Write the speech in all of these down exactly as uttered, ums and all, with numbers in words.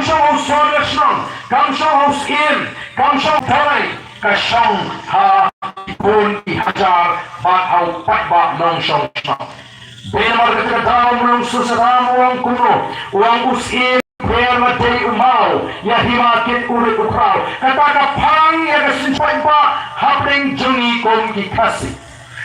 shong ha u sor ka shnong, kam shong ha u syiem, kam shong ha u tharai, ka shong ha ki bun ki hajar bad ha u paidbah nongshong shnong. Dei namar kata ka daw u Mulong Sir Sadam u ong kumno, u ong u syiem pher la dei u maw, ïa hima kit u rit u khraw. Kata ka phang ïa ka synshar paidbah hapdeng jong ngi kum ki Khasi.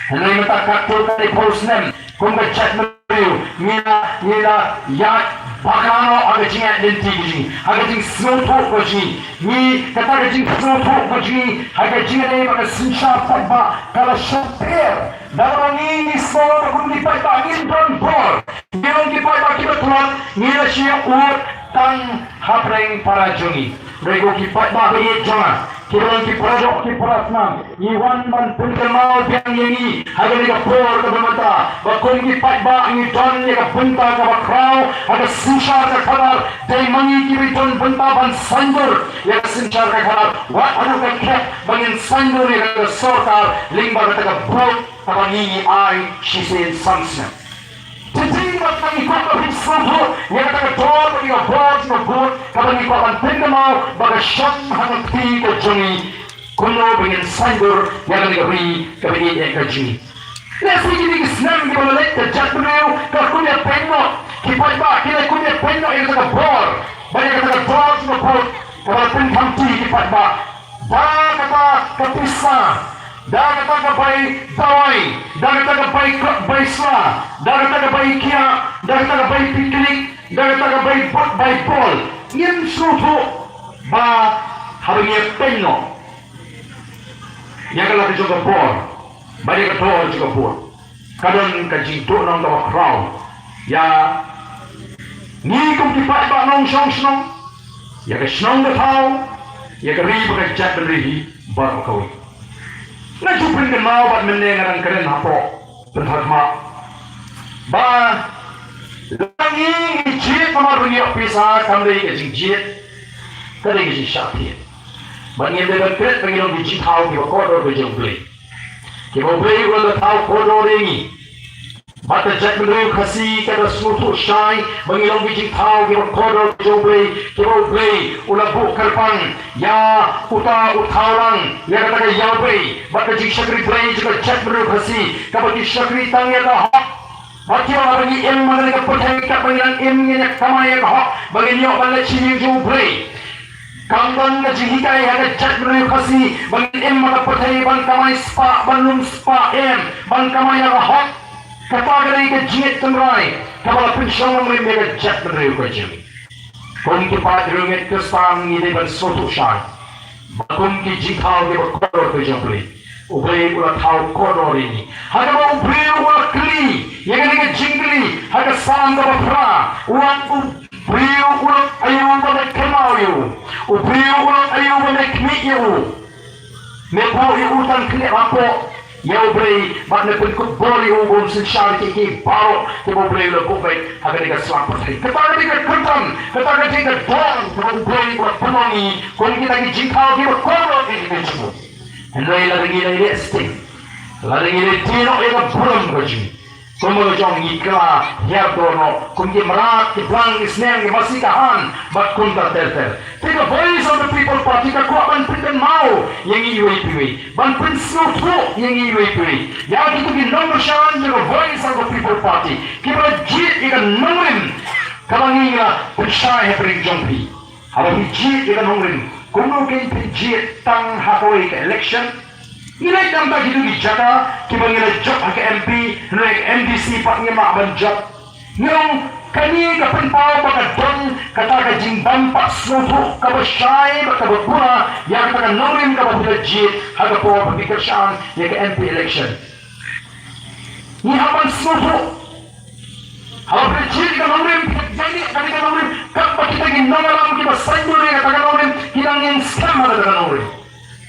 Hynrei mynta katto katne phew snem kum ka jaitbynriew ngi la, ngi la ïaid bakla noh ha ka jingïaid lynti ka jong ngi, ha ka jingsngewthuh ka jong ngi. Ngi, kata ka jingsngewthuh ka jong ngi ha ka jingïadei bad ka synshar paidbah ka la shah pher. Da kaba ngi, ngi sngew ba kum ki paidbah ngin don bor, ngi long ki paidbah kiba tlot, ngi la shu ïa ud tang hapdeng para jong ngi. Hynrei ko ki paidbah ba ïeit jong nga, kiba long ki para doh ki para snam, ngi wan ban pynkynmaw biang ïa ngi ha kane ka por kaba mynta ba kum ki paidbah ngi don ïa ka bynta kaba khraw ha ka synshar ka khadar. Dei ma ngi kiba don bynta ban saiñdur ïa ka synshar ka khadar, wat haduh ka khep ba ngin saiñdur ïa ka sorkar lyngba kata ka vote kaba ngi ngi ai shisien san snem. Te dei ba ngi kwah ban pynsngewthuh ïa kata ka dor bad ïa ka bor jong ka vote kaba ngi kwah ban pynkynmaw ba ka shong ha ka kti ka jong ngi, kumno ba ngin saiñdur ïa kane ka ri kaba ïeit ka jong ngi. Lehse kine ki snem kiba la leit ka jaitbynriew ka la kum ïa pynnoh, ki paidbah ki la kum ïa pynnoh ïa kata ka bor bad ïa kata ka dor jong ka vote kaba la pynkhamti ki paidbah. Da kata ka pisa, da kata ka bai dawai, da kata ka bai kla-, bai sla, da kata ka bai khiah, da kata ka bai picnic, da kata ka bai bot bai bol. Ngim sngewthuh ba haba ngi ïa pynnoh ïa ka la ka jong ka bor bad ïa ka dor jong ka bor, ka don ka jingduhnong kaba khraw ïa ngi kum ki paidbah nongshong shnong, ïa ka shnong ka thaw, ïa ka ri bad ka jaitbynriew hi baroh kawei. Nga ju pynkynmaw bad mynne nga dang kren hapoh pynthakma ba la ngi ngi jied namar ba ngi ïoh pisa kam dei ka jingjied, ka dei ka jingshah thied. Bad ngim dei ban klet ba ngi long ki jingthaw kiba kordor ka jong U Blei. Kiba U Blei u la thaw kordor ïa ngi. Bad ka jaitbynriew Khasi ka da sngewthuh shai ba ngi long ki jingthaw kiba kordor ka jong U Blei, kiba U Blei u la buh kyrpang ïa uta u thawlang ïa kata ka ïawbei bad ka jingshakri Blei jong ka jaitbynriew Khasi, kaba ki shakri tang ïa ka hok. Bad ki ong ba ngi im ha kane ka pyrthei katba ngi nang im, ngin ïa kamai ïa ka hok ba ngin ïoh ban leit sha ïing jong U Blei. Kam don ka jinghikai ha ka jaitbynriew Khasi ba ngin im ha ka pyrthei ban kamai spah, ban lum spah, em, ban kamai ïa ka hok. Kata ka dei ka jingngeit tynrai kaba la pynshong nongrim ïa ka jaitbynriew ka jong ngi. Kum ki paidriewngeit Khristan ngi dei ban sngewthuh shai ba kum ki jingthaw kiba kordor ka jong U Blei, U Blei u la thaw kordor ïa ngi. Ha kaba U Blei u la kylli ïa kane ka jingkylli ha ka Salm kaba phra, u ong, U Blei u long aïu ba me kynmaw ïa u? U Blei u long aïu ba me khmih ïa u? Me buh ïa u tang khyllep hapoh ïa U Blei bad me pynkupbor ïa u ba un synshar ïa kiei kiei baroh kiba U Blei u la buh beit ha kane ka sla pyrthei. Kata ka dei ka kyrdan, kata ka dei ka daw kaba U Blei u la pynlong ïa ngi kum kita ki jingthaw kiba kordor ïa ngi ka jong u. Hynrei lada ngi la ïaleh sting, lada ngi la die noh ïa ka burom ka jong ngi, kumba la jong ngi kylla hiar dor noh kum ki mrad, ki blang, ki sniang, ki masi kahan bad kumta ter ter. Te ka Voice of the People Party ka kwah ban pynkynmaw ïa ngi iwei pa iwei, ban pynsngewthuh ïa ngi iwei pa iwei, ïa kito ki nongkyrshan jong ka Voice of the People Party kiba la jied ïa ka nongrim kaba ngi la pynshai hapdeng jong phi. Haba phi jied ïa ka nongrim, kumno kein phi jied tang ha kawei ka election? Ngi leit na bynta kito ki jaka kiba ngi la jop ha ka M P, hynrei ha ka M D C pat ngim lah ban jop. Ngi ong kane ka pynpaw ba ka don kata ka jingbym pat sngewthuh kaba shai bad kaba pura ïa kata ka nongrim kaba phi la jied ha ka por ba phi kyrshan ïa ka M P election. Ngi hap ban sngewthuh. Haba phi jied ïa ka nongrim, phi jied ïa kane ka nongrim, katba kita ki nongïalam kiba saiñdur ïa kata ka nongrim ki dang ïeng skhem ha kata ka nongrim.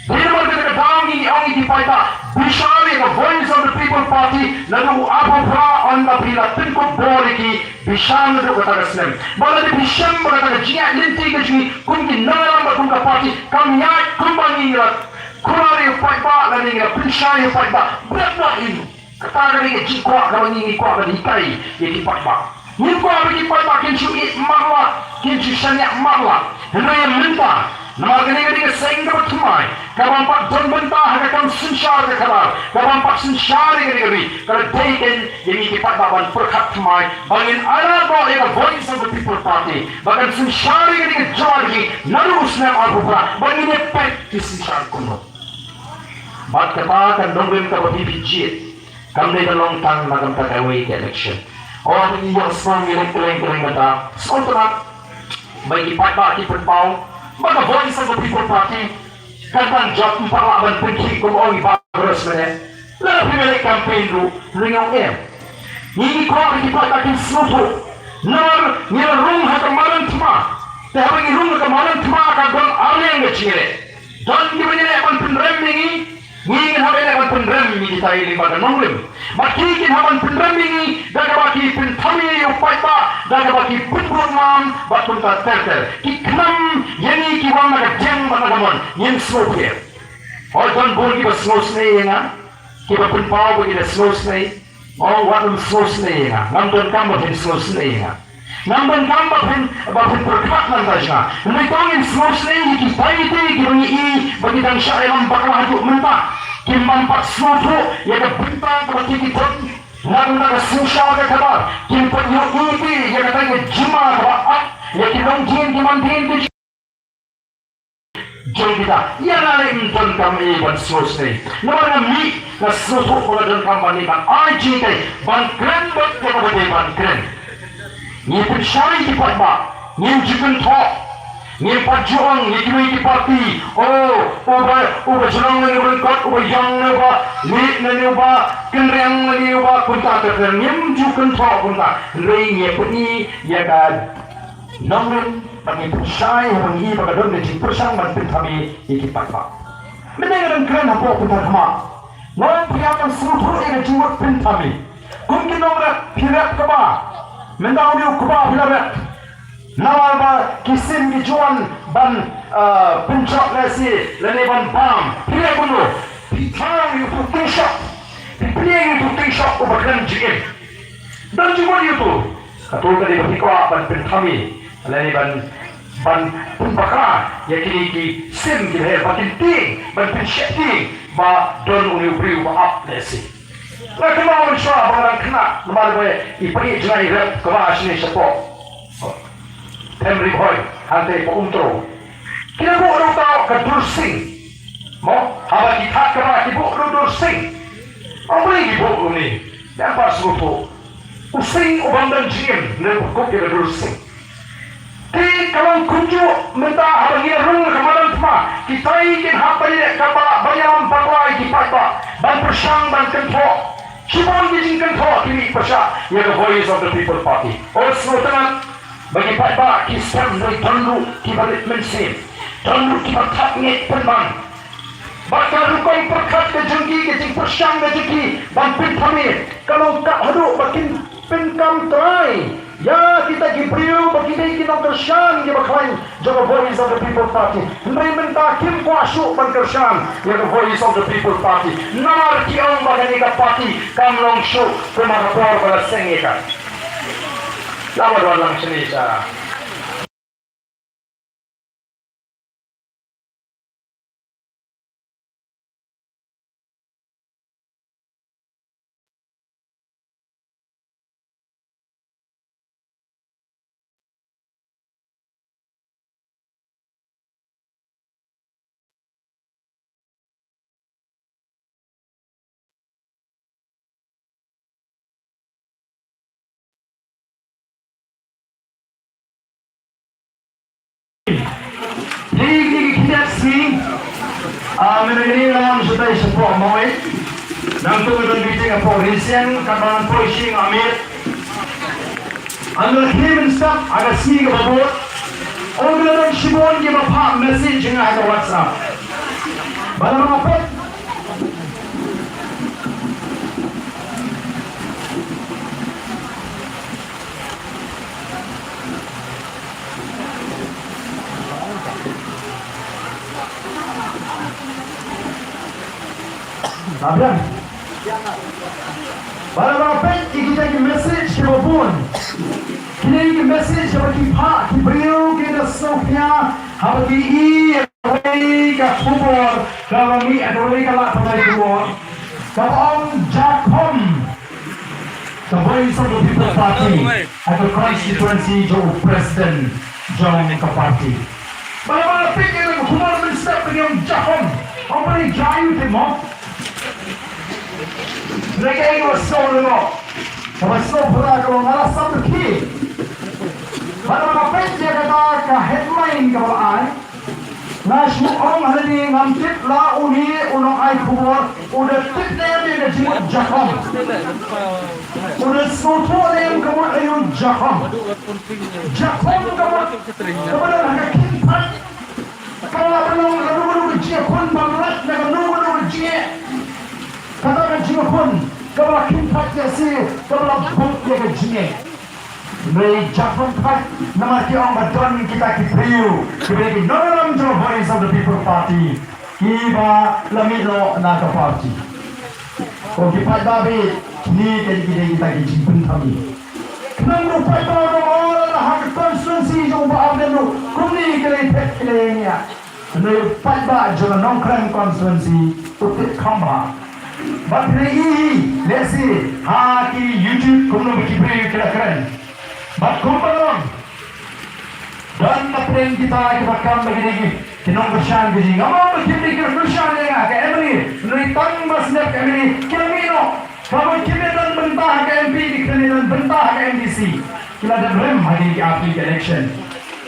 Dei namar kata ka daw ngi ong ïa ki paidbah, bishar ïa ka Voice of the People Party naduh u arphew phra, ynda phi la pynkup bor ïa ki, bishar naduh kata ka snem. Ba lada phi shem ba kata ka jingïaid lynti ka jong ngi kum ki nongïalam bad kum ka party kam ïaid kumba ngi la kular ïa u paidbah lane ngi la pynshai ïa u paidbah, bret noh ïa u. Kata ka dei ka jingkwah kaba ngi ngi kwah ban hikai ïa ki paidbah. Ngim kwah ba ki paidbah kin shu ïeit marlah, kin shu shaniah marlah. Hynrei mynta, namar kane ka dei ka seng kaba thymmai, kaba ym pat don bynta ha ka kam synshar ka khadar, kaba ym pat synshar ïa kane ka ri, ka la dei kein ïa ngi ki paidbah ban pyrkhat thymmai ba ngin ailad noh ïa ka Voice of the People Party ba kan synshar ïa kane ka jylla jong ngi naduh u snem arphew phra ba ngin ïa peit ki synshar kumno. Bad kata ka nongrim kaba phi phi jied kam dei ban long tang na ka bynta kawei ka election. Ong ba ngi ïohsngew ngi leh kylleng kylleng mynta, sngewtynnat ba ki paidbah ki pynpaw ba ka Voice of the People Party kan ban jop, ym pat lah ban pynkhih kum ong i Bah Congress mynne. Lada phi leh campaign ruh, ring ong em. Ngi ngi kwah ba ki paidbah kin sngewthuh. Namar ngi la rung ha ka madan thma. Te haba ngi rung ha ka madan thma ka don ar liang ka jingïaleh. Don kiba ngi leh ban pynrem ïa ngi, ngi ngin hap ban pynrem ïa kita lyngba ka nongrim. Bad ki kin hap ban pynrem ïa ngi da kaba ki pynthame ïa u paidbah, da kaba ki pynbud mam bad kumta ter ter. Ki khnam ïa ngi ki wan na ka diang bad na ka mon, ngin sngewphiah. Hooid, don bun kiba sngewsynei ïa nga, kiba pynpaw ba ki da sngewsynei. Ong wat ym sngewsynei ïa nga. Ngam donkam ba phin sngewsynei ïa nga. Ngam donkam ba phin, ba phin pyrkhat nangta jong nga. Hynrei to ngin sngewsynei ïa kita, ïa kita kiba ngi i ba ki dang shah ïalam bakla haduh mynta. Kim bym pat sngewthuh ïa ka bynta kaba ki, ki don na ka synshar ka khadar. Kim pat ïohi ïa kata ka jingma kaba ap ïa ki longdien ki mandien ki jong kita. Ïa nga lei ym donkam ei ban sngewsynei. Namar nga mih, nga sngewthuh ba nga donkam ban mih ban ai jinghikai, ban kren bad kaba dei ban kren. Ngi pynshai ki paidbah, ngim ju kynthoh. Ngim pat ju ong ïa kiwei ki party, oh, uba, uba jrong ne uba lyngkot, uba ïong ne uba lieh ne uba kynriang ne uba kumta ter ter, ngim ju kynthoh kumta. Hynrei ngi pyni ïa ka nongrim, ba ngi pynshai, ba ngi, ba ka don ka jingpyrshang ban pynthame ïa ki paidbah. Mynne nga dang kren hapoh Pynthar Khmat. Ngan pynïaid ban sngewthuh ïa ka jingmut pynthame. Kum ki nongrep, phi rep kaba, mynta une u kba phi la rep. Namar ba ki sim ki ju wan ban, ah, pynjot lehse lane ban bam. Phi rep kumno? Phi thang ïa uto u tyngshop. Phi plie ïa uto u tyngshop uba kren jingim. Don jingmut ïa uto. Kato ka dei ba phi kwah ban pynthame lane ban, ban pynbakla ïa kine ki sim kiba heh ba kin tieng, ban pynsheptieng ba don une u briew ba ap lehse. Nga kynmaw mynshuwa ba nga dang khynnah, namar ba i pagi jngai rep kaba shane shapoh Them Ri Bhoi, hangtei pa Umtro. Ki la buh ruh tau ka dur sing. Mo, haba ki thad kaba ki buh ruh dur sing. Ong balei ki buh ruh une? Dang pat sngewthuh. U sing u bym don jingim, ne u kup ïa ka dur sing. Te ka long kumjuh mynta haba ngi la rung ha ka madan thma, kita kin hap ban ïaleh kaba, ban ïalam bakla ïa ki paidbah, ban pyrshang, ban kynthoh. Shibun ki jingkynthoh ki mih pyrshah ïa ka Voice of the People Party. Oi sngewtynnat ba ki paidbah ki sngewsynei, don ruh kiba rit mynsiem, don ruh kiba thad ngeit pynban. Bad ka rukom pyrkhat ka jong ki, ka jingpyrshang ka jong ki ban pynthame ka long kat haduh ba kin pynkam trai ïa kita ki briew ba ki dei ki nongkyrshan kiba khlaiñ jong ka Voice of the People Party. Hynrei mynta kim kwah shuh ban kyrshan ïa ka Voice of the People Party. Namar ki ong ba kane ka party kam long shuh kumba ka por ba la seng ïa ka. La wan wan lang shane sha. Hi ki ki khyndiat sngi. Ah, mynta ka sngi nga wan shatai shapoh Mawei. Nangta ka don meeting hapoh Rynsiang, katba ngan poi sha Amir. Nga la khie mynstep ha ka sngi kaba bud. Ong la don shibun kiba phah message ha nga ha ka WhatsApp. Ba la phet. Abraham. Ba la phet ïa kita ki message kiba bun. Kine ki message haba ki phah ki briew ki da sngewkhia haba ki i ïa kawei ka khubor kaba mih ha kawei ka lad pathai khubor kaba ong jakhom ka Voice of the People Party ha ka constituency jong u president jong ka party. Ba la ba la peit ïa ka khubor mynstep ba ki ong jakhom. Ong ba la jia ïa u tip mo. Lei kaei kaba sngewlyngngoh, kaba sngewbha ka long nga la sap da ki. Bad nga peit ïa kata ka headline kaba la ai. Nga shu ong ha lade ngam tip la une u nongai khubor u da tip ne em ïa ka jingmut jakhom. U da sngewthuh ne em ka mut aïu jakhom. Jakhom ka mut kaba don ha ka kynthait. Ka la ban long kano kano ka jingïakhun ban lait na kano kano ka jingeh. Kata ka jingïakhun kaba la kynthait ïa shi kaba la bud ïa ka jingeh. Hynrei jakhom thait namar ki ong ba don kita ki briew kiba dei ki nongïalam jong Voice of the People Party kiba la mih noh na ka party. Ko ki paidbah, kine ki dei kita ki jingpynthame. Khnang ruh paidbah u ong lada ha ka constituency jong u Bah Ardent ruh kumne ki la phet ki la ïa. Hynrei u paidbah jong ka Nongkrem constituency u tip kham bha. Bad phi i lehse ha ki YouTube kumno ba ki briew ki la kren. Bad kumba long don na pdeng kita kiba kam ba ki dei ki nongkyrshan ka jong ngi. Nga ong ba kim dei ki nongkyrshan ïa nga ka M L A, hynrei tang ba sngap ka M L A ki la mih noh. Kaba kim ïa don bynta ha ka M P, ki khlem ïa don bynta ha ka M D C. Ki la dep rem ha kine ki artylli ki election.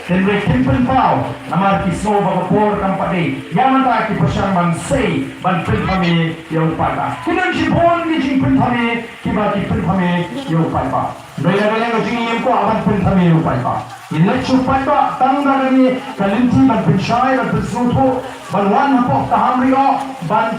Hynrei kim pynpaw namar ki sngew ba ka por kam pat dei. Ïa mynta ki pyrshang ban sei ban pynthame ïa u paidbah. Ki don shibun ki jingpynthame kiba ki pynthame ïa u paidbah. Hynrei na ka liang ka jong ngi ngim kwah ban pynthame ïa u paidbah. Ngi leit sha u paidbah tang da kane ka lynti ban pynshai, ban pynsngewthuh, ban wan hapoh Pahamrioh ban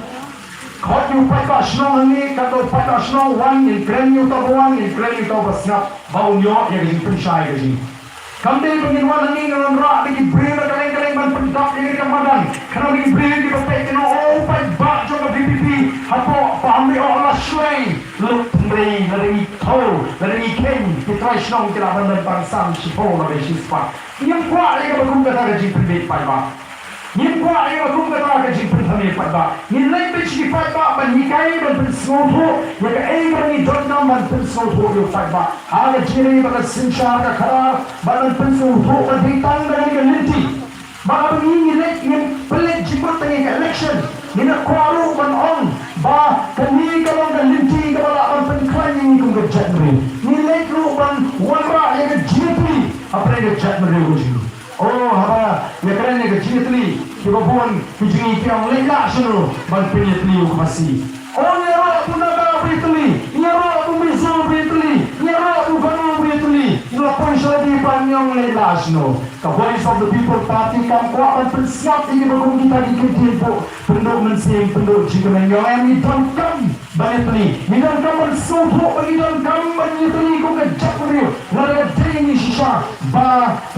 khot ïa u paidbah shnong hangne, katba u paidbah shnong wan, ngin kren ïa uta uba wan, ngin kren ïa uta uba sngap, ba un ïoh ïa ka jingpynshai ka jong ngi. Kam dei ba ngin wan hangne ngin wanrah da ki briew na kylleng kylleng ban pyndap ïa kane ka madan. Khnang ba ki briew kiba peit kin ong, oh, u paidbah jong ka V P P hapoh Pahamrioh la shlei. Lok tynrai, lada ngi thew, lada ngi kheiñ, ki trai shnong ki lah ban don tang san shiphew lane shispah. Ngim kwah ïa kaba kum kata ka jingpynbeit paidbah. Ngim kwah ïa kaba kum kata ka jingpynthame paidbah. Ngi leit beit sha ki paidbah ban hikai, ban pynsngewthuh ïa kaei kaba ngi donkam ban pynsngewthuh ïa u paidbah. Ha ka jingïaleh bad ka synshar ka khadar, ban pynsngewthuh ba dei tang da kane ka lynti. Ba haba ngi, ngi leit, ngim pynleit jingmut tang ïa ka election. Ngi la kwah ruh ban ong ba kane ka long ka lynti kaba lah ban pynkhlaiñ ïa ngi kum ka jaitbynriew. Ngi leit ruh ban wanrah ïa ka jingïatylli hapdeng ka jaitbynriew ka jong ngi. Oh, haba ïakren ïa ka jingïatylli, kiba bun ki jong ngi ki ong leit lah shano ban pynïatylli ïa u Khasi. Oh, ïaroh u Naga ba ïatylli, ïaroh u Mizo ba ïatylli, ïaroh u Garo ba ïatylli. Ngi la poi sha lade ban ong leit lah shano. Ka Voice of the People Party kam kwah ban pynsngap ïa kiba kum kita ki ktien pynduh mynsiem, pynduh jingkmen. Ïa ngi donkam ban ïatylli, ngi donkam ban sngewthuh, ngi donkam ban ïatylli kum ka jaitbynriew. Lada ka dei ngi shisha ba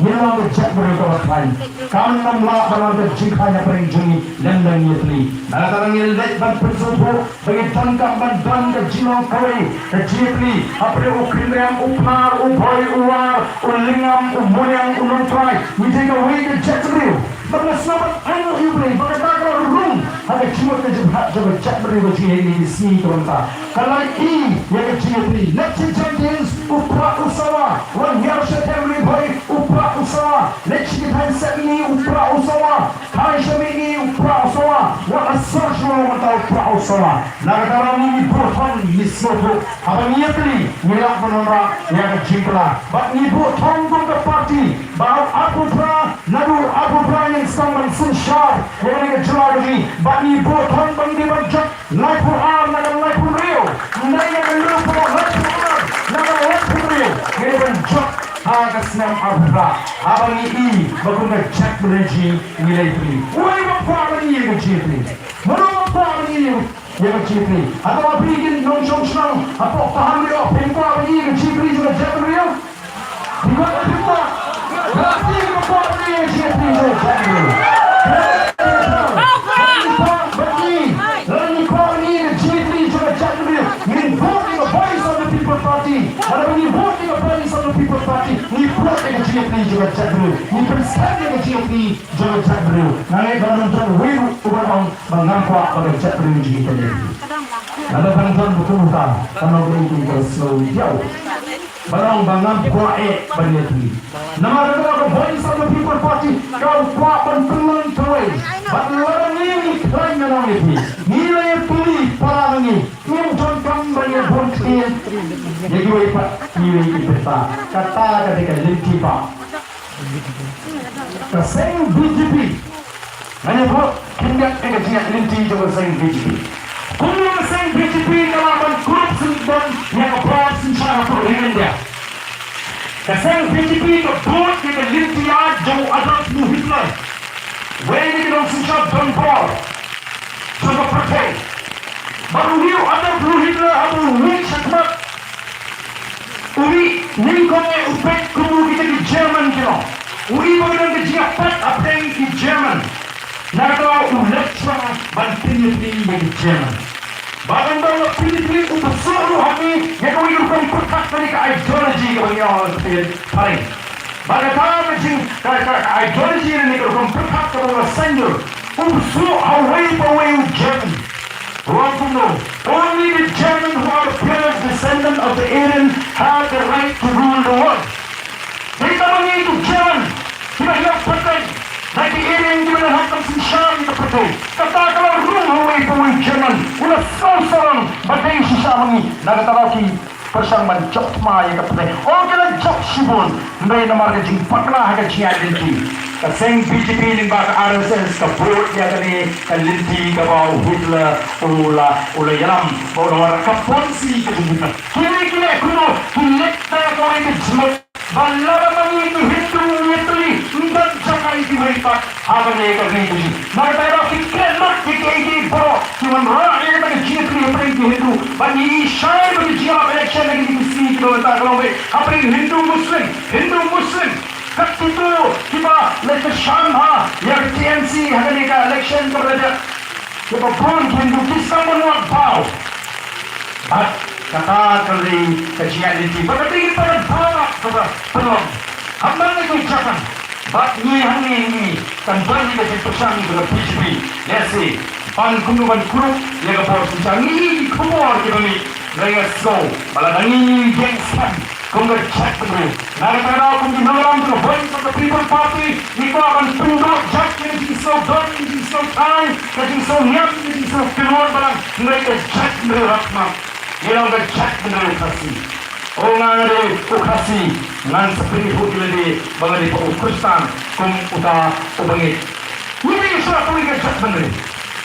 ngin long ka jaitbynriew kaba khlaiñ, kam nym lah ban long ka jingkhlaiñ hapdeng jong ngi lymda ngi ïatylli. Nangta ngi leit ban pynsngewthuh ba ngi donkam ban don ka jinglong kawei ka jingïatylli hapdeng u Khynriam, u Pnar, u Bhoi, u War, u Lyngngam, u Moniang, u Nongtrai. Ngi dei kawei ka jaitbynriew. Bad nga sngewbha ban ainguh ïa U Blei ba kata ka la rung ha ka jingmut ka jingpyrkhat jong ka jaitbynriew ka jong ngi ha kine ki sngi ki ba mynta. Ka la ïohi ïa ka jingïatylli. Leit sha Jaintia Hills, u Prah u Sawa. Wan hiar sha Them Ri Bhoi, u Prah u Sawa. Leit sha ki thaiñ Sepngi, u Prah u Sawa. Thaiñ Sepngi, u Prah u Sawa. Wat la sor sha u Prah u Sawa. Na kata ka daw ngi buh thong, ngi sngewthuh. Haba ngi ïatylli ngi lah ban wanrah ïa ka jingkylla. Bad ngi buh thong kum ka party ba arphew phra, naduh arphew phra ngin sdang ban synshar ïa kane ka jylla ka jong ngi. Bad ngi buh thong ba ngi dei ban jot laiphew ar na ka laiphew hynriew. Ym dei na ka hynriewphew, laiphew ar na ka laiphew hynriew. Ngi dei ban jot ha ka snem arphew phra. Haba ngi i ba kum ka jaitbynriew jong ngi ngi la ïatylli. Uei ba kwah ban i ïa ka jingïatylli? Mano ba kwah ban i ïa ka jingïatylli? Hato phi ki nongshong shnong hapoh Pahamrioh phi kwah ban i ïa ka jingïatylli jong ka jaitbynriew? Phi kwah, phi kwah? Phi kwah ban i ïa ka jingïatylli jong ka jaitbynriew? Phi kwah ban i, lada ngi kwah ban i ïa ka jingïatylli jong ka jaitbynriew, ngin vote ïa ka Voice of the People Party. Lada ngi vote ïa ka Voice of the People Ka jingïatylli jong ka jaitbynriew. Nga ngeit ba ngam don uwei ruh uban ong ba ngam kwah ba ka jaitbynriew jong ngi kan ïatylli. Lada ban don ba kumta, kan long kaei kaei ka sngew diaw. Ban ong ba ngam kwah eh ban ïatylli. Namar kata ka Voice of the People Party ka kwah ban pynlong kawei. Bad lada ngi ngi khlaiñ na nong ïatylli, ngi la ïatylli para ngi. Ngim donkam ban ïabud ktien ïa kiwei pat kiwei ki bynta. Kata ka dei ka lynti ba ka seng B J P. Ngan ïa bud khyndiat ïa ka jingïaid lynti jong ka seng B J P. Kumno ka seng B J P ka lah ban kurup synshar ïa ka bor synshar hapoh ri India. Ka seng B J P ka bud ïa ka lynti ïaid jong u Adolf Hitler, uwei na ki nongsynshar donbor jong ka pyrthei. Bad u ïoh u Adolf Hitler haba u mih shakhmat, u mih nyngkong eh u peit kumno kita ki German ki long. U ïohi ba ka don ka jingïapait hapdeng ki German. Na kata u leit shuwa ban pynïatylli ïa ki German. Bad ynda u la pynïatylli u pynsuh ruh ha ngi ïa kawei ka rukom pyrkhat lane ka ideology kaba ngi ong ha ka phareng. Bad kata ka jing, ka, ka, ka ideology lane ka rukom pyrkhat kaba u la saiñdur u pynsuh ha uwei pa uwei u German. U ong kumno, only the German who are pure descendant of the Aryan have the right to rule the world. Dei tang ma ngi ki German kiba ïap pyrthei, na ki Aryan kiba don ha ka synshar ïa ka pyrthei. Kata ka la rung ha uwei pa uwei u German, u la sngewsarong ba dei shisha ma ngi. Na kata ka daw ki pyrshang ban jop thma ïa ka pyrthei. Oh, ki la jop shibun. Hynrei namar ka jingbakla ha ka jingïaid lynti, ka seng B J P lyngba ka R S S ka bud ïa kane ka lynti kaba u Hitler u la, u la ïalam ba u la wanrah ka policy ka jong u Hitler. Kine ki leh kumno, ki leh da kawei ka jingmut ba lada ma ngi ki Hindu ngi ïatylli, ym don jaka ïa kiwei pat ha kane ka ri ka jong ngi. Namar kata ki klet lut ïa kiei kiei baroh ki wanrah ïa kata ka jingïatylli hapdeng ki Hindu. Bad ngi ïohi shai ba ki jingïalap election ha kine ki sngi kiba mynta ka long beit hapdeng Hindu Muslim, Hindu Muslim. Katto kiba la kyrshan ha ïa ka T M C ha kane ka election kaba la dep. Kiba bun ki Hindu ki sdang ban wad paw. Bad kata ka dei ka jingïaid lynti. Bad ka dei kata ka daw kaba pynlong. Haba ngi ki jaka, bad ngi hangne ngi kan don ka jingpyrshang jong ka B J P. Lehse ban kumno ban kurup ïa ka bor synshar. Ngi ïohi ki khubor kiba mih, ngi sngew ba lada ngi ngi ïeng skhem kum ka jaitbynriew, na kata ka daw kum ki nongïalam jong ka Voice of the People Party, ngi kwah ban pynduh jait ïa ka jingsngew don, ka jingsngew thaiñ, ka jingsngew niam, ka jingsngew kynnoh balang. Ngi ka jaitbynriew ha khmat, ngi long ka jaitbynriew Khasi. O nga, nga dei u Khasi, ngan sa pynïathuh ïa lade ba nga dei pat u Khristan kum uta u bangeit. Ngi dei shuwa kawei ka jaitbynriew.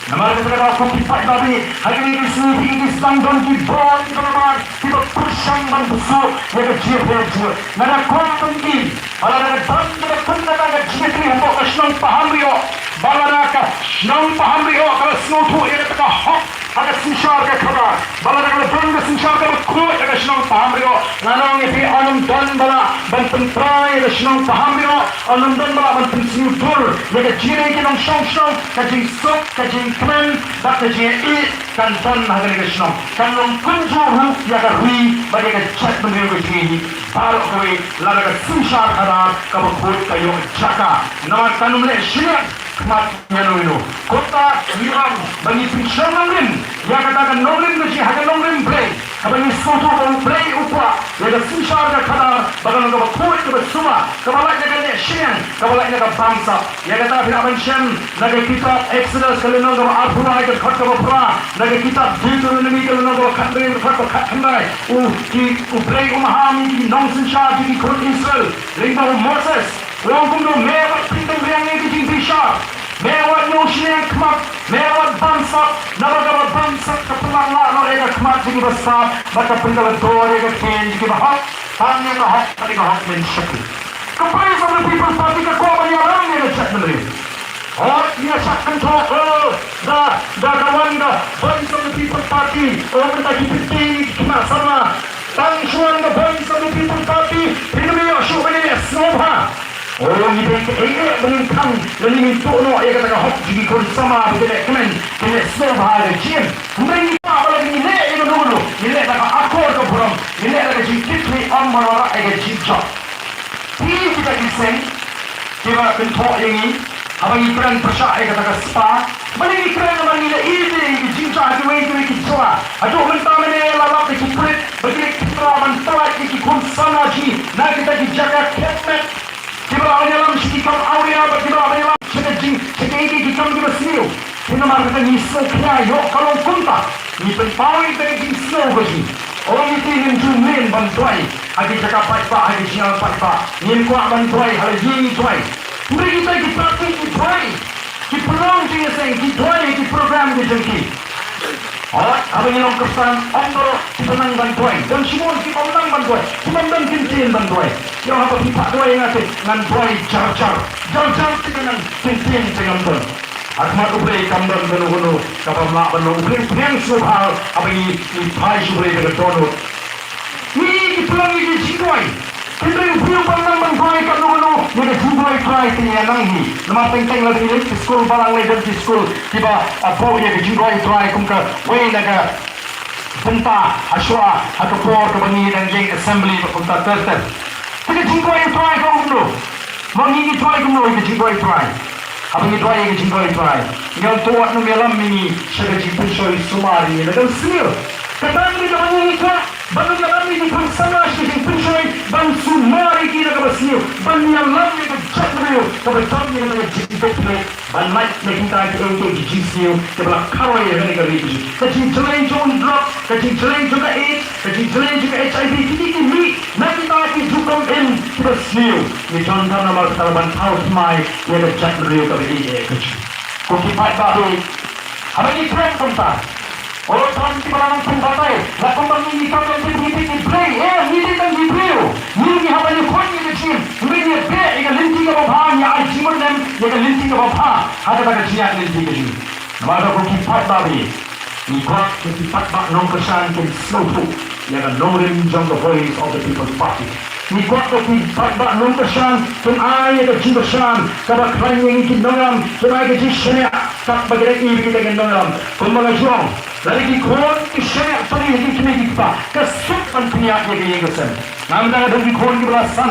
Namar kata ka daw ko ki paidbah, ha kine ki sngi ki sdang don ki bor kiba la mar kiba pyrshang ban pynsuh ïa ka jingïapher jingïapher. Nga da kong ban ong ba lada ka don kaba kum kata ka jingïatylli hapoh ka shnong Pahamrioh, ba lada ka shnong Pahamrioh ka la sngewthuh ïa kata ka hok ha ka synshar ka khadar, ba lada ka la don ka synshar kaba khuid ha ka shnong Pahamrioh, ngan ong ïa phi, yn ym don ba lah ban pyntrai ïa ka shnong Pahamrioh, yn ym don ba lah ban pynsngewdur ïa ka jingïadei ki nongshong shnong. Ka jingsuk, ka jingkmen bad ka jingïaid kan don ha kane ka shnong. Kan long kumjuh ruh ïa ka ri bad ïa ka jaitbynriew ka jong ngi baroh kawei lada ka synshar khadar kaba khuid ka ïoh jaka. Namar kan ym leh shiliang khmat ïano ïano. Kumta ngi ong ba ngi pynshong nongrim ïa kata ka nongrim ka jong ngi ha ka nongrim Blei. Kaba ngi sngewthuh ba U Blei u kwah ïa ka synshar ka khadar ba kan long kaba khuid, kaba sumar, kaba lait na ka leh shiliang, kaba lait na ka bamsap. Ïa kata phi lah ban shem na ka kitab Exodus ka lynnong kaba arphew lai ka dkhot kaba phra, na ka kitab Deuteronomy ka lynnong kaba khathynriew ka dkhot kaba khatkhyndai. U, ki, U Blei u maham ïa ki nongsynshar jong ki khun Israel lyngba u Moses. U ong kumno, me wat pynkyndit ïa ki jingbishar, me wat ñiew shiliang khmat, me wat bamsap, naba kaba bamsap ka pynlong lah noh ïa ka khmat jong kiba sap bad ka pynkylla dor ïa ka ktien jong kiba hok. Tang ïa ka hok, ka dei ka hok ban shakri. Ka Voice of the People Party ka kwah ban ïalam ïa ka jaitbynriew. Hooid, ngi la shah kynthoh, oh, da, da ka wan ka Voice of the People Party, oh, mynta ki pyntieng ki khynnah samla. Tang shu wan ka Voice of the People Party, phin ym ïoh shuh ban ïaleh sngewbha. Oh, ngi dei kaei ba ngin khang lane ngin tuh noh ïa kata ka hok jong ki khun samla ba kin leh kmen, kin leh sngewbha ïa ka jingim. Hynrei ngi kwah ba lada ngi leh ïa kano kano, ngi leh da ka akor ka burom, ngi leh da ka jingkitkhlieh, ym ban wanrah ïa ka jingjop. Phi kita ki seng, Kiba kynthoh ïa ngi haba ngi kren pyrshah ïa kata ka spah. Balei ngi kren namar ngi la ïeit ïa ki jingjia ha kiwei kiwei ki jylla. Haduh mynta mynne la lap ïa ki pulit ba ki leit khynra ban pyllait ïa ki khun samla jong ngi na kita ki jaka khetmet. Kiba lah ban ïalam sha ki kam awria bad kiba lah ban ïalam sha ka jing sha kiei kiei ki kam kiba sniew. Te namar kata ngi sngewkhia ïoh ka long kumta. Ngi pynpaw ïa ka jingsngew ka jong ngi. Ong ïa ki ngin ju mlien ban duwai ha ki jaka paidbah, ha ki jingïalang paidbah. Ngim kwah ban duwai ha la ïing duwai. Hynrei kita ki party ki duwai, ki pynlong jingïaseng, ki duwai ha ki program ki jong ki. Hooid, haba ngi long Khristan ym baroh ki pynang ban duwai. Don shibun ki bym nang ban duwai, ki bym don kyntien ban duwai. Ïa haba phi phah duwai ïa nga te ngan duwai jar jar. Jar jar te ngan nang, kyntien te ngam don. Ha khmat U Blei kam don kano kano kaba ym lah ban long. U Blei u pdiang sngewbha haba ngi, ngi phai sha U Blei da ka dohnud. Ngi, ngi pynlong ïa ki jingduwai. Hynrei U Blei u pynlong ban duwai kano kano ïa ka jingduwai Trai te ïa nang hi. Namar teng teng lada ngi leit ki skul, balang lei don ki skul kiba, ah, buh ïa ka jingduwai Trai kum kawei na ka bynta ha shuwa ha ka por kaba ngi dang ïeng assembly bad kumta ter ter. Te ka jingduwai Trai ka kumno? Ma ngi ngi duwai kumno ïa ka jingduwai Trai? Haba ngi duwai ïa ka jingduwai Trai, ngi ong to wat nym ïalam ïa ngi sha ka jingpynshoi sumar ïa ngi na ka sniew. Kata ngi kaba ngi ngi kwah ban nym ïalam ïa ki khun samla sha ka jingpynshoi ban sumar ïa ki na kaba sniew, ban ïalam ïa ka jaitbynriew kaba don ïa ka jingpynshoi. Ban lait na kita kiei kiei ki jingsniew kiba la kharoi ha kane ka ri ka jong ngi. Ka jingjlei jong u drok, ka jingjlei jong ka AIDS, ka jingjlei jong ka H I V, kine ki mih na kita ki rukom im kiba sniew. Ngi donkam namar kata ban thaw thymmai ïa ka jaitbynriew kaba ïeit ka jong ngi. Ko ki paidbah, haba ngi kren kumta, o, don kiba la nang pynbatai, la kumba ngi, ngi kam lynti, ngi dei ki briew, eh, ngi dei tang ki briew. Ngi, ngi haba ngi khot ïa ka jingim, ngi, ngi beh ïa ka lynti kaba bha, ngi ai jingmut lem ïa ka lynti kaba bha ha kata ka jingïaid lynti ka jong ngi. Namar kata ko ki paidbah, ngi kwah ïa ki paidbah nongkyrshan kin sngewthuh ïa ka nongrim jong ka Voice of the People Party. Ngi kwah ïa ki paidbah nongkyrshan kin ai ïa ka jingkyrshan kaba khlaiñ ïa ngi ki nongïalam, kin ai ka jingshaniah katba ki dang i ïa kita ki nongïalam. Kumba nga ong, lada ki khun ki shaniah pari ha ki kmie ki kpa, ka suk ban pynïaid ïa ka ïing ka sem. Namar nga don ki khun kiba la san